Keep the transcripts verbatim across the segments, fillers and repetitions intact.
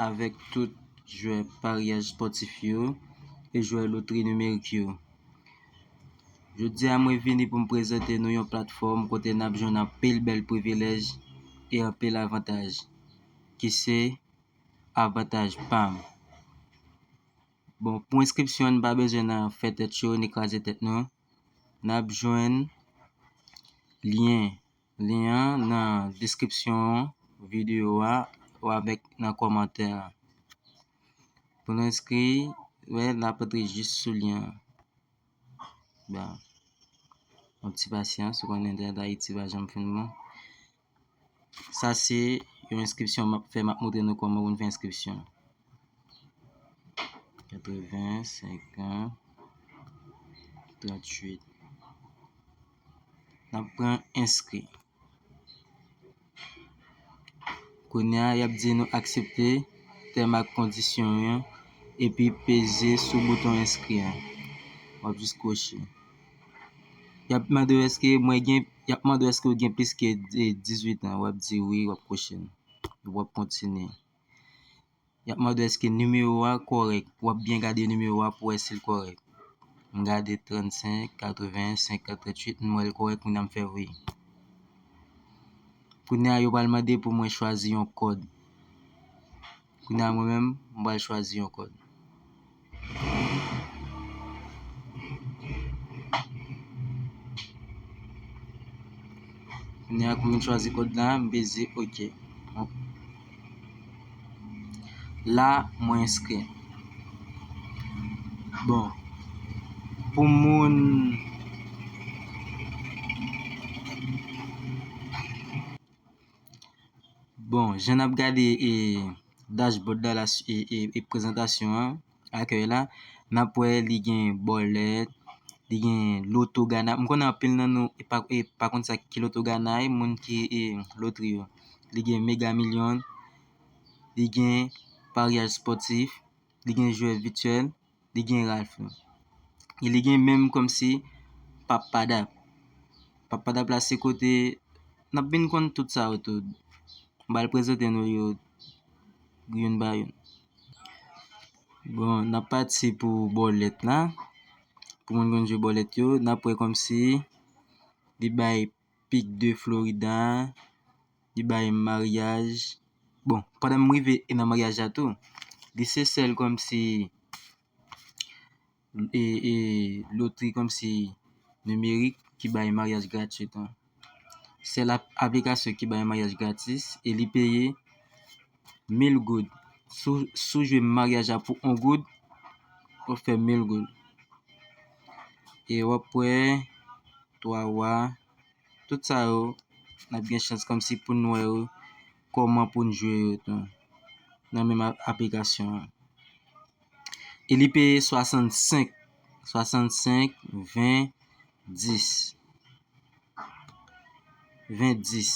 avèk tout jwè paryaj spòtif yo e jwè lotri nimerik yo. Jodi a, mwen vini pou m prezante nou yon platfòm kote n ap jwenn anpil bèl privilèj e anpil avantaj, ki se avantaj pa m. Bon, pou enskripsyon, n pa bezwen nan fè tèt cho ni kraze tèt nou. N ap jwenn lyen, lyen an nan deskripsyon videyo a ou avèk nan kòmantè a. Pou nou enskri, wè, n ap antre jis sou lyen an. Bon, yon ti pasyans, ou konnen entènèt Ayiti pa janm fin bon. Sa se yon enskripsyon m ap fè, m ap montre nou kòman pou n fè enskripsyon. Katreven, senkant, tranntuit. N ap pran enskri. Kounye a, y ap di nou aksepte tèm ak kondisyon yo, epi peze sou bouton enskri an. W ap jis kwoche. Y ap mande w èske mwen gen, y ap mande w èske w gen plis ke, eh, dizuit an. W ap di wi, w ap kwoche. W ap kontinye. Y ap mande w èske nimewo a kòrèk. W ap byen gade nimewo a pou wè si l kòrèk. M gade trannsenk, katreven, senkant, tranntuit, m wè l kòrèk, kounye a m fè wi. Kounye a, yo pral mande pou mwen chwazi yon kòd. Kounye a, mwen menm, m pral chwazi yon kòd. Kounye a, kou m fin chwazi kòd la, m peze oke. La, mwen enskri. Bon, pou moun, bon, jan n ap gade, e, dashboard la, la, e, e, e prezantasyon an, akèy la, n ap wè li gen bòlèt, li gen loto Gana. M konnen anpil nan nou e pa, e pa konn sa ki loto Gana ye, moun ki, e, lotri yo. Li gen Mega Milyon, li gen paryaj spòtif, li gen jwè vityèl, li gen Ralph la. E li gen menm kòmsi Pap Padap. Pap Padap la se kote n ap vin konn tout sa yo tou. M pral prezante nou yo youn pa youn. Bon, n ap pati pou bòlèt la. Pou moun konn jwe bòlèt yo, n ap wè kòmsi li bay Pic de Florida, li bay maryaj. Bon, pandan m rive nan maryaj la tou, li se sèl kòmsi, e, e, lotri kòmsi nimerik ki bay maryaj gratwit an. Sèl ap-, aplikasyon ki bay maryaj gratis e li peye mil goud. Si w, si w jwe maryaj la pou yon goud, w ap fè mil goud. E w ap wè twa wa, tout sa yo, n ap gen chans kòmsi pou n wè yo, kòman pou n jwe yo tou nan menm a-, aplikasyon an. E li peye swasannsenk, swasannsenk, ven, dis. Ven, dis.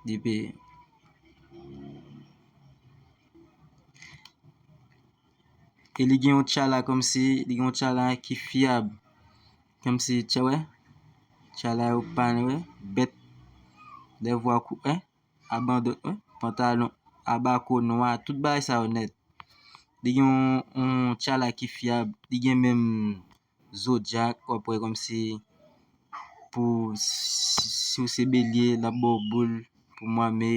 Li peye. E li gen yon tchala kòmsi, li gen yon tchala ki fyab. Kòmsi, tcha wè, tchala yo pa, wè, bèt, lè vwa kou, wè, abandon, wè, pantalon, abako nwa, tout bagay sa yo nèt. Li gen yon, yon tchala ki fyab, li gen menm zodyak, w ap wè kòmsi pou, si, si w se belye, l ap ba w boul pou mwa me,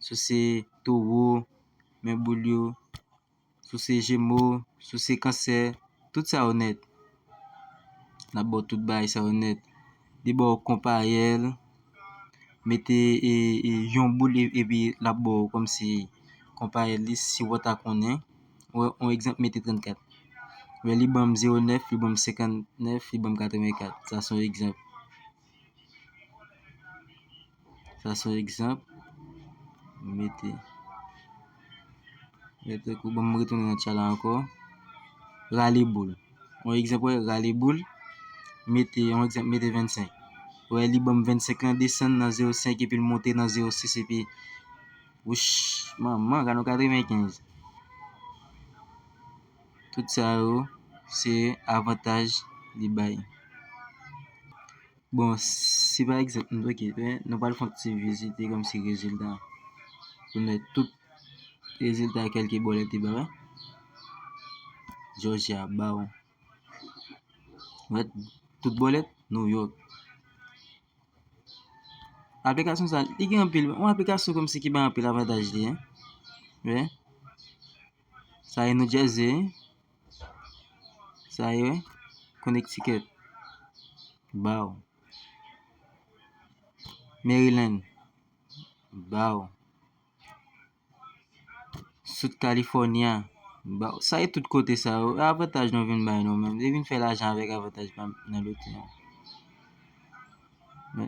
si w se towo, men boul yo, si w se jemo, si w se kansè, tout sa yo nèt. L ap ba w tout bagay sa yo nèt. Li ba w konpayèl, mete, e, e, yon boul e, epi l ap ba w kòmsi konpayèl li, si w ta konnen. Wè, yon egzanp, mete trannkat. Wè, li ban m zewo nèf, li ban m senkannèf, li ban m katrevenkat. Sa se yon egzanp. Sa se yon egzanp. Mete. Mete kou, ban m retounen nan tchala ankò. Rale boul. Yon egzanp, wè, rale boul. Mete, yon egzanp, mete vennsenk. Wè, li ban m vennsenk lan desann nan zewo senk epi l monte nan zewo sis epi, wouch, manman, gade yon katrevenkenz. Tout sa yo, se avantaj li bay. Bon, si pa egzanp, ok, nou pral fè yon ti vizite kòmsi rezilta pou nou wè tout rezilta kèlke bòlèt li ba w. Georgia ba w. Wè, tout bòlèt, New York. Aplikasyon sa, li gen anpil, yon aplikasyon kòmsi ki bay anpil avantaj li, en. Wè. Sa e New Jersey. Sa e, wè. Connecticut. Ba w. Maryland. Ba w. South California. Ba w. Sa e tout kote sa yo. Avantaj nou vin bay nou menm. Li vin fè lajan avèk avantaj pa m nan lotri an. Wè.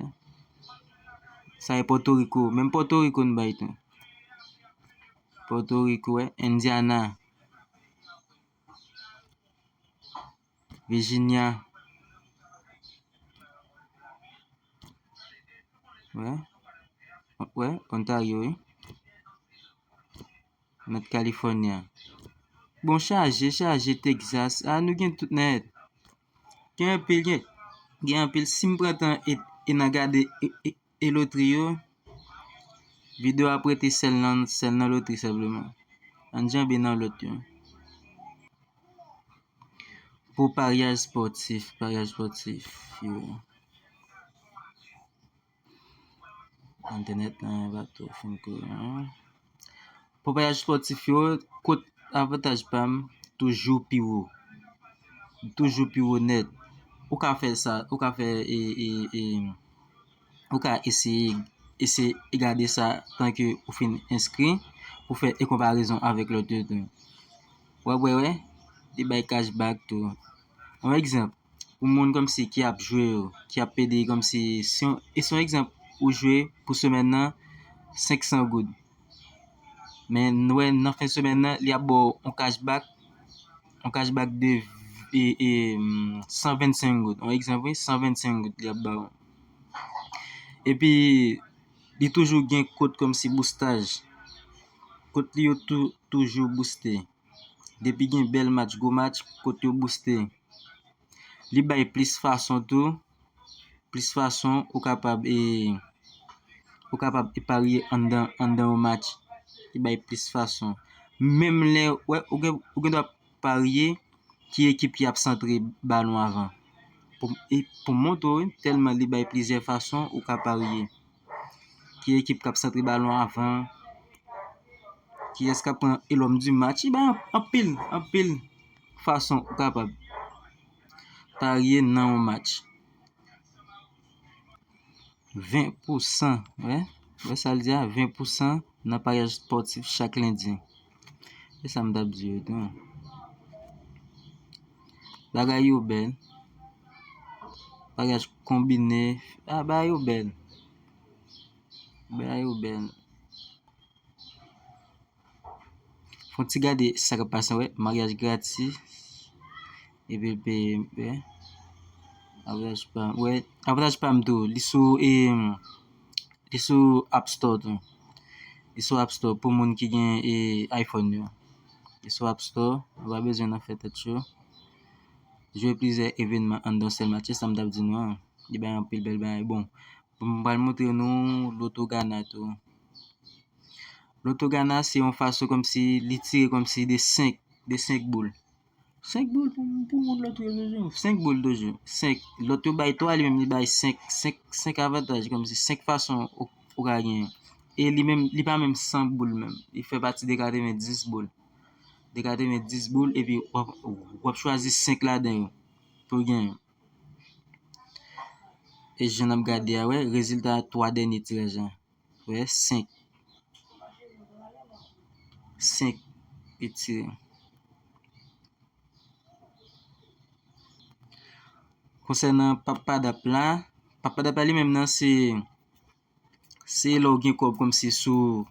Sa e Pòtoriko. Menm Pòtoriko n bay tou. Pòtoriko, wè. Indiana. Virginia. Wè. Wè, Ontario, wi. North California. Bon, chaje, chaje, Texas. A, nou gen tout nèt. Gen anpil, gen, gen anpil. Si m pran tan e, e n a gade e, e, e lotri yo, videyo ap rete sèl nan, sèl nan lotri senpleman. Ann janbe nan lòt yo. Pou paryaj spòtif, paryaj spòtif yo. Entènèt lan pa twò fin kouri, non. Pou paryaj spòtif yo, kot avantaj pa m toujou pi wo. Toujou pi wo nèt. Ou ka fè sa, ou ka fè, e, e, e, ou ka eseye, eseye gade sa tanke ou fin enskri pou fè e konparezon avèk lòt yo tou. W ap wè, wè, li bay cashback tou. Yon egzanp, pou moun kòmsi ki ap jwe yo, ki ap pede kòmsi, si yon, e se yon egzanp, ou jwe pou semèn nan senk san goud. Men nou wè nan fen semèn nan, li ap ba w yon cashback, yon cashback de, e, e, mm, san vennsenk goud. Yon egzanp, wi, san vennsenk goud li ap ba w. Epi, li toujou gen kot kòmsi boostaj. Kot li yo tou, toujou booste. Depi gen bèl match, gwo match, kot yo booste. Li bay plis fason tou. Plis fason ou kapab, e, ou kapab e parye anndan, anndan yon match. Li bay plis fason. Menm lè, wè, ou gen, ou gen dwa parye ki ekip ki ap santre balon avan. Pou, e, pou montre w, tèlman li bay plizyè fason ou ka parye. Ki ekip k ap santre balon avan? Kiyès k ap pran e lòm di match? Li bay anpil, anpil fason ou kapab parye nan yon match. Ven pou san, wè. Wè sa l di a, ven pou san nan paryaj spòtif chak lendi. E sa m t ap di yo tou. Bagay yo bèl. Paryaj konbine. Ah, bagay yo bèl. Bagay yo bèl. Fon ti gade sa k ap pase, wè. Maryaj gratis. Epi l peye, wè. Avantaj pa m, wè. Avantaj pa m tou. Li sou, e, li sou App Store tou. Li sou App Store pou moun ki gen, e, iPhone yo. Li sou App Store. Ou pa bezwen nan fè tèt cho. Jwe plizyè evènman anndan sèl match. Se sa m t ap di nou an. Li bay anpil bèl bagay. Bon, m pral montre nou Lotogana tou. Lotogana se yon fason kòmsi li tire kòmsi de senk, de senk boul. Senk boul pou, pou moun lòt yo toujou. Senk boul toujou. Senk. Lòt yo bay twa, li menm li bay senk, senk, senk avantaj, kòmsi senk fason ou, ou ka genyen. E li menm, li pa menm san boul menm. Li fè pati de katrevendis boul. De katrevendis boul, epi w ap, w ap chwazi senk ladan yo pou w genyen. E jan n ap gade a, wè, rezilta twa dènye tiraj la. Wè, senk. Senk li tire. Konsènan Papadap la, Papadap la li menm nan se, se lè w gen kòb kòmsi sou,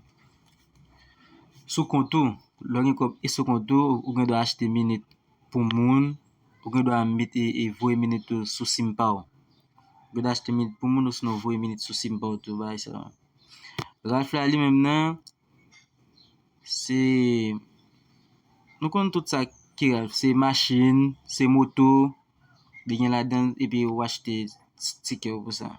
sou kont ou. Lè w gen kòb e sou kont ou, ou gen dwa achte minit pou moun, ou gen dwa met e, e voye minit ou sou sim pa w. Ou gen dwa achte minit pou moun, osinon voye minit sou sim pa w tou, bagay sa yo. Ralph la li menm nan, se, nou konn tout sa ki Ralph, se machin, se moto, li gen ladan l, epi ou achte tikè w pou sa.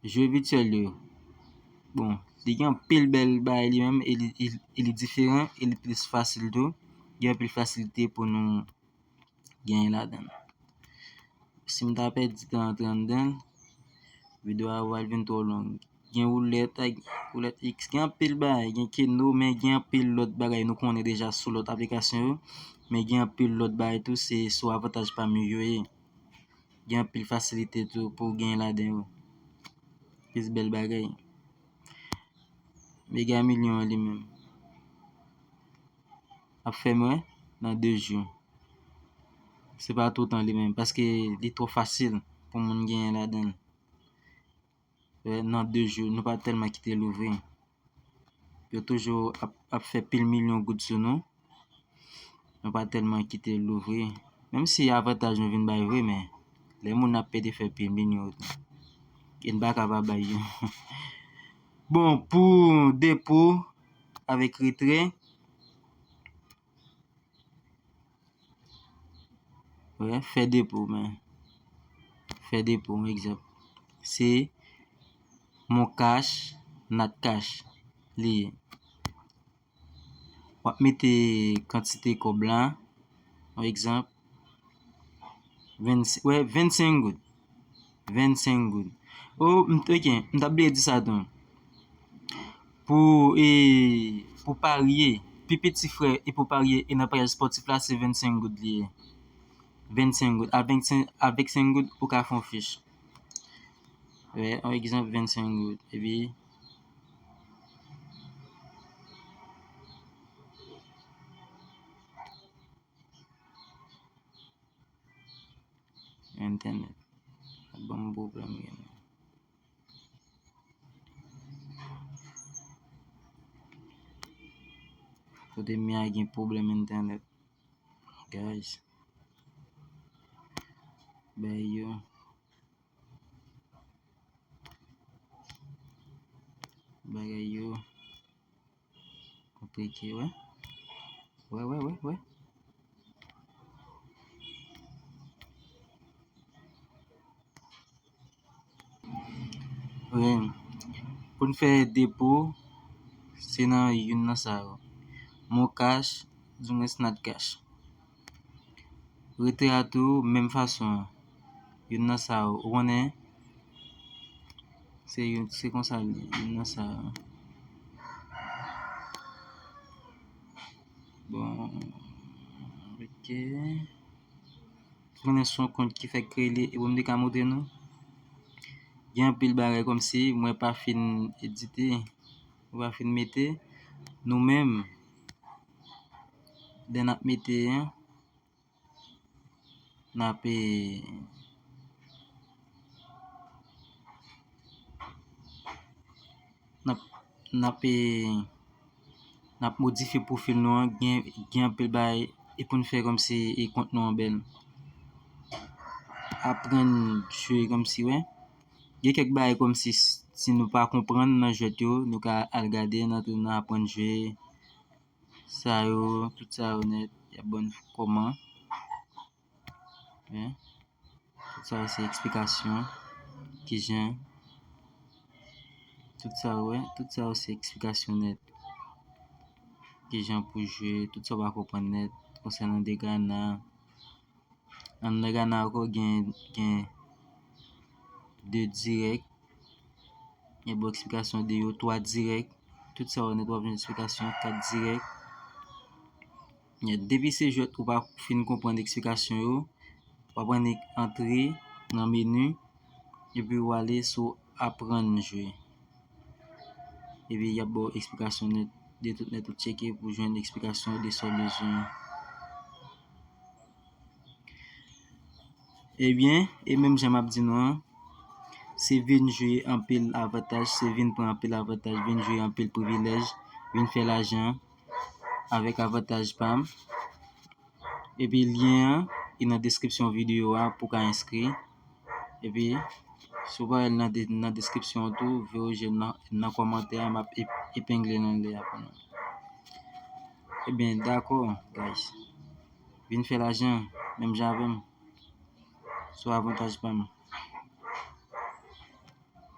Jwe vityèl yo. Bon, Li gen anpil bèl bagay li menm, e li, e, e li diferan, e li plis fasil tou. Gen anpil fasilite pou nou genyen ladan l. Si m ta pèdi tan antre anndan l, videyo a pral vin twò long. Gen woulèt, ak woulèt X, gen anpil bagay, gen Keno, men gen anpil lòt bagay nou konnen deja sou lòt aplikasyon yo, men gen anpil lòt bagay tou, se sou avantaj pa m yo ye. Gen anpil fasilite tou pou w genyen ladan yo. Plis bèl bagay. Mega milyon an li menm ap fèmen nan de jou. Se pa toutan li menm, paske li twò fasil pou moun genyen ladan l. Wè, nan de jou, nou pa tèlman kite l ouvri. Yo toujou ap, ap fè pil milyon goud sou nou. Nou pa tèlman kite l ouvri. Menm si avantaj nou vin bay vre, men lè moun ap pede fè pil milyon, e n pa ka pa bay yo. Bon, pou depo avèk retrè, wè, fè depo, men fè depo, yon egzanp. Se Mon Cash, Nat Cash li ye. W ap mete kantite kòb la, yon egzanp, vennsenk, wè, vennsenk goud. Vennsenk goud. O, m, ok, m t ap bliye di sa tou. Pou, e, pou parye, pi piti frè e pou parye e nan paryaj spòtif la, se vennsenk goud li ye. Vennsenk goud. Avèk senk, avèk senk goud, ou ka fè yon fich. Wè, yon egzanp, vennsenk goud. Epi, entènèt ap ban m pwoblèm, gen. Kote m ye a gen pwoblèm entènèt, guys. Bay yo. Bagay yo konplike, wè. Wè, wè, wè, wè. Wè. Pou n fè depo, se nan youn nan sa yo. Mon Cash, di mwen Nat Cash. Retrè a tou, menm fason an. Youn nan sa yo, ou konnen, se youn, se konsa l ye, youn nan sa yo. Bon, ok. Ou konnen se yon kont ki fèk kreye li, e pou m te ka montre nou. Gen anpil bagay kòmsi mwen pa fin edite, mwen pa fin mete. Nou menm, lè n ap mete an, n ap, e, n ap, n ap, e, n ap modifye pwofil nou an, gen, gen anpil bagay, e pou n fè kòmsi, e, kont nou an bèl. Aprann jwe kòmsi, wè. Gen kèk bagay kòmsi s-, si nou pa konprann nan jwèt yo, nou ka al gade nan, nan aprann jwe. Sa yo, tout sa yo nèt, y ap ban n kòman. Wi. Tout sa yo se eksplikasyon. Kijan. Tout sa yo, wi, tout sa yo se eksplikasyon nèt. Kijan pou jwe, tout sa w pa konprann nèt konsènan dega nan. Nan dega nan ankò gen, gen de dirèk. Gen bon eksplikasyon de yo, twa dirèk. Tout sa yo nèt w ap jwenn eksplikasyon, kat dirèk. Depi se jwèt ou pa fin konprann eksplikasyon yo, w ap annik antre nan meni, epi w ale sou aprann jwe. Epi y ap ba w eksplikasyon nèt, de tout nèt ou tcheke pou jwenn eksplikasyon de sa w bezwen an. Ebyen, e menm jan m ap di nou an, se vin jwe anpil avantaj, se vin pran anpil avantaj, vin jwe anpil privilèj, vin fè lajan avèk avantaj pa m. Epi lyen an, li nan deskripsyon videyo a pou w ka enskri. Epi, si w pa wè l nan de-, nan deskripsyon an tou, voye w jwenn nan, nan kòmantè a, m ap ep-, epengle l anlè a pou nou. Ebyen, dakò, guys. Vin fè lajan, menm jan avè m. Sou avantaj pa m.